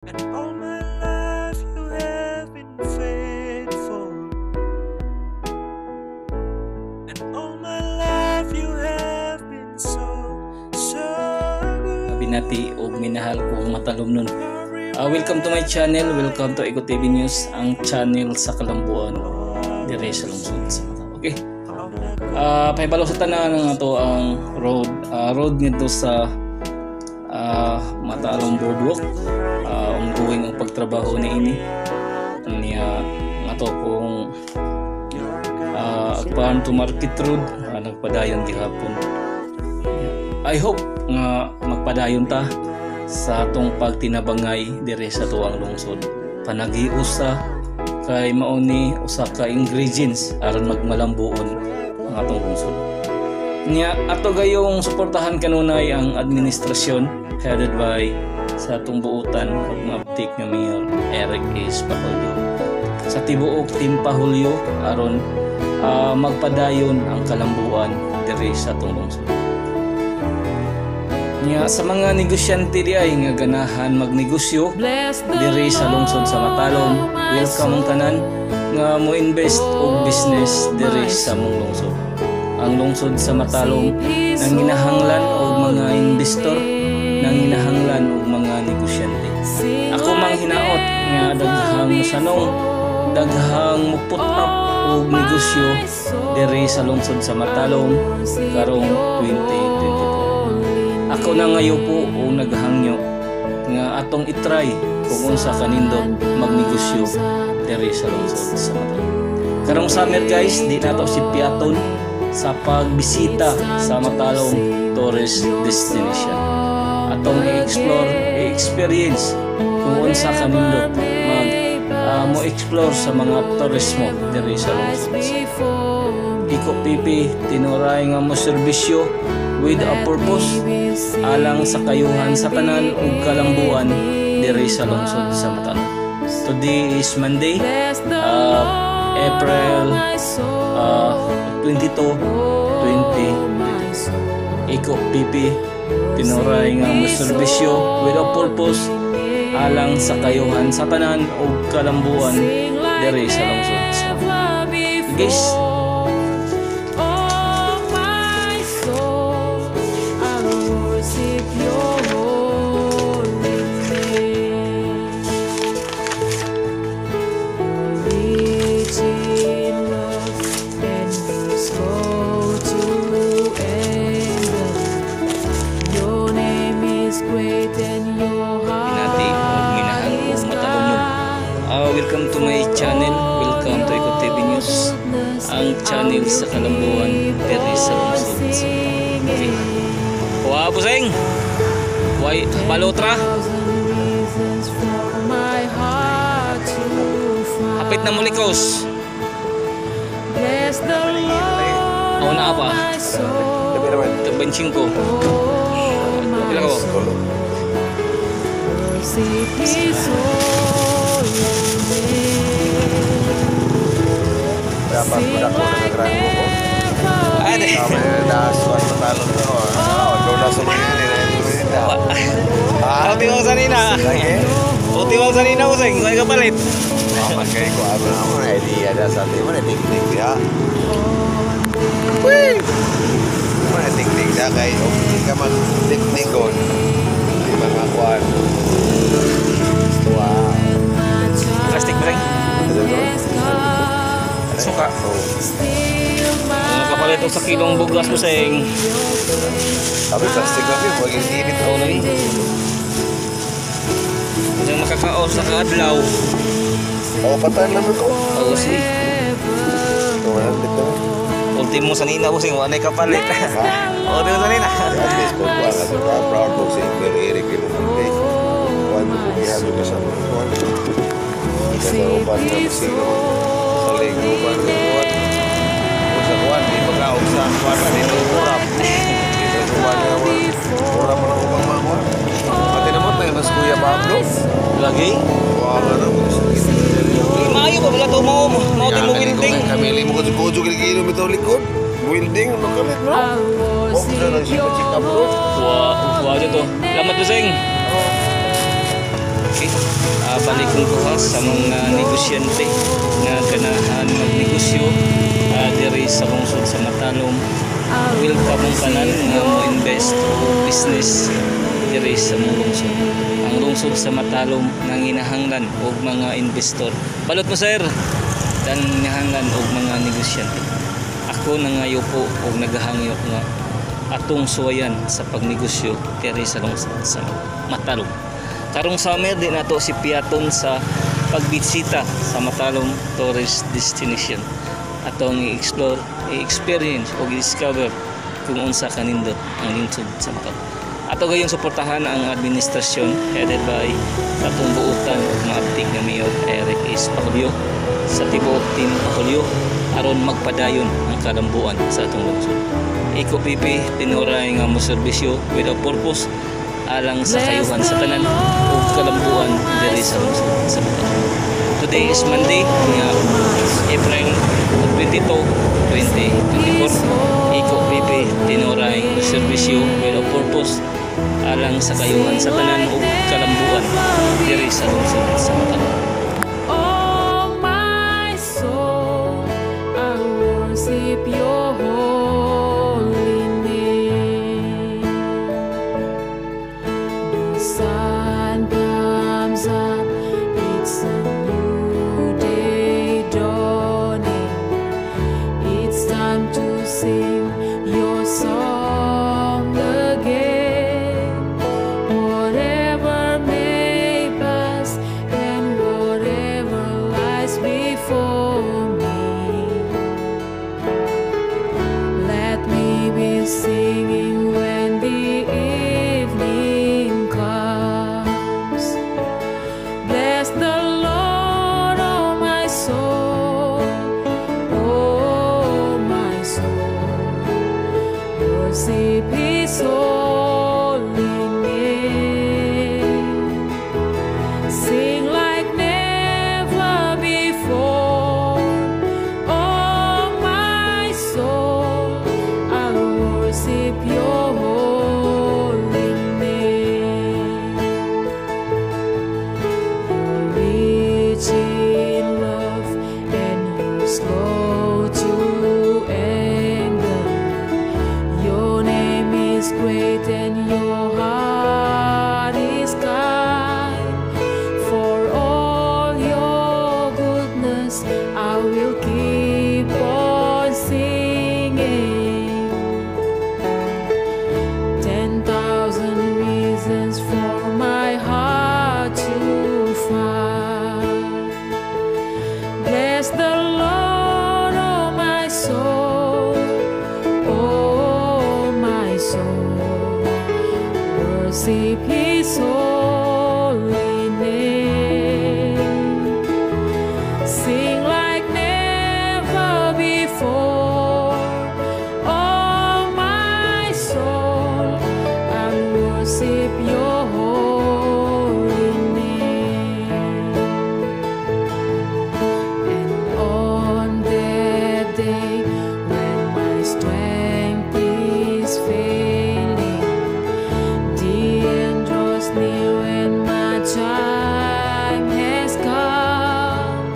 And all my life you have been faithful. And all my life you have been so, so good. Binati og minahal kong matalomnon. Welcome to my channel, welcome to Eco TV News, ang channel sa Kalambuan dire sa lungsod sa Mata. Okay. Pahibalo sa tanan nga to ang road road ngadto sa Matalom Boardwalk. Ongoing ang pagtrabaho niini. Niya nga to kung farm to market road, nagpadayon gihapon. I hope nga magpadayon ta sa atong pagtinabangay dire sa tuang lungsod. Panagi-usa kay mao ni usa ka ingredients aron magmalambuon ang atong lungsod. Nya ato gayong suportahan kanunay ang administrasyon headed by sa atong buutan ug maabtik nga Mayor Eric S. Pahulyo. Sa tibuok Team Pahulyo aron magpadayon ang kalambuan diri sa atong lungsod. Nya sa mga negosyante di ay nga ganahan magnegosyo diri sa lungsod sa Matalom, welcome ang tanan nga mo invest og business diri sa mong lungsod. Ang lungsod sa Matalom nanginahanglan og mga investor, nanginahanglan og mga negosyante. Ako mang hinaot nga daghang mosanong, daghang mo put up og negosyo diri sa lungsod sa Matalom karong 2024. Ako na ngayo po o naghangyo nga atong itry kung unsa kanindot magnegosyo diri sa lungsod sa Matalom. Karong summer, guys, di nato si piaton sa pagbisita sa Matalom Tourist Destination. Atong i-explore, i-experience kung unsa kanindot mag mo explore sa mga turismo diri sa lungsod sa Iko Pipi, tinuray nga mo serbisyo with a purpose alang sa kayuhan sa tanan ug kalambuan diri sa lungsod sa Matalom. Today is Monday, April 22, 2022. Iko Pipi, tinuray nga mo serbisyo with a purpose alang sa kayuhan sa tanan ug kalambuan diri sa lungsod sa Matalom. Guys, Oh, my soul, I worship your holy name. Rich in love and slow to anger. Your name is great and your Binati ug heart minahal is kong matalomnon. kind. Welcome to my channel. Welcome to Eco TV News, ang channel sa Kalambuan diri sa lungsod sa Matalom. Okay. Wa buseng. Way balotra. Reasons for my heart to find. Hapit na mulikos. Bless the Lord, Ako na pa. my soul. Tag 25. Oh, my Pila ko? soul. Worship His holy name. Dapat Sing mo na like ko. never Ay, di. Kami nasuwan matalon ko. Ah, ikaw na sa mga nila. Ah, ultimo sa nina. Lagi. Ultimo sa nina, buseng. Way kapalit. Aman kay ko ano na mo na idea da sa atin mo na tiktik ya. Wee! Mo na tiktik da kay og di ka mag tiktikon. Di ba makuan. Tuwa. Plastic, buseng. Suka. Oh. Mga kapalit og sa kilong bugas, buseng. Sabi plastic lang yun, wag init. Oo lagi. Isang makakaon sa kaadlaw. Oh, patayan lang ito. Oo si. Wala dito. Ultimo sa nina, buseng, wala na kapalit. Ultimo sa nina. At least kung kuha ka sa proud mo sa Inquire Eric yung hindi. Kuha mo kung ihalo ka sa mga kuha. Kaya uban na masino. Sa linggo uban ka kuha. O sa kuha, di ba ka og sa kuha ka dito kurap. Dito uban ka kuha. Kurap mo lang ubang mga kuha. Pati naman tayo mas Kuya Pablo. Lagi. Kuha ka na. Eh, maayo pa mga to mao mao mo welding. Kamili mo kujo gini mo likod. Welding ano kalit no? Oh, sa nang sipa chika bro. Wa wa dito. Salamat, buseng. Okay. Balikon ko ha sa mga negosyante nga ganahan magnegosyo diri sa lungsod sa Matalom. Welcome mong tanan nga mo invest o business diri sa mong lungsod. Ang lungsod sa Matalom nanginahanglan og mga investor. Balot mo, sir. Nanginahanglan og mga negosyante. Ako nangayo po og nagahangyo nga atong suwayan sa pagnegosyo diri sa lungsod sa Matalom. Karong summer, di nato si piaton sa pagbisita sa Matalom Tourist Destination. Atong i-explore, i-experience o i-discover kung unsa kanindot ang lungsod sa Matalom. Ato gayong suportahan ang administrasyon headed by atong buutan ug maabtik nga Mayor Eric S. Paculio sa tibuok Team Paculio aron magpadayon ang kalambuan sa atong lungsod. Iko PP tinuray nga mo serbisyo with a purpose alang sa kayuhan sa tanan ug kalambuan diri sa lungsod sa Matalom. Today is Monday nga April 22, 2024. Iko PP tinuray nga serbisyo with a purpose alang sa kayuhan sa tanan ug kalambuan diri sa lungsod sa Matalom. Oh, my soul, I worship your holy name. The sun comes up, it's a new day dawning. It's time to sing your song again. Whatever may pass and whatever lies before me, let me be singing when the evening comes. Bless the Lord, oh my soul, oh my soul. Worship His holy name. Sing like never before. Oh, my soul, I worship your holy name. You're rich in love and you're slow to anger. Your name is great and your heart is kind. For all your goodness, I will keep on singing. 10,000 reasons for my heart to find. Bless the Lord, oh my soul, oh my soul. Worship His holy name. Sing like never before. Oh, my soul, I worship your holy name. And on that day when my strength is failing, the end draws near and my time has come.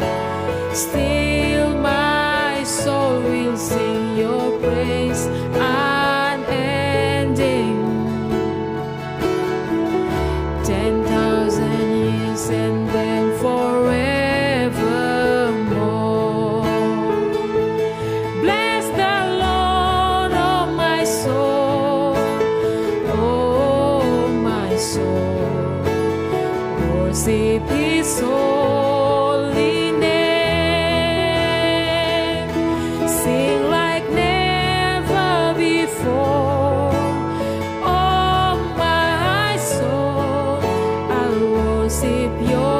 Still, my soul will sing your praise unending. 10,000 years and then forevermore. Bless the Lord, oh my soul, oh my soul. Worship His holy name. Sing like never before. Oh, my soul, I worship your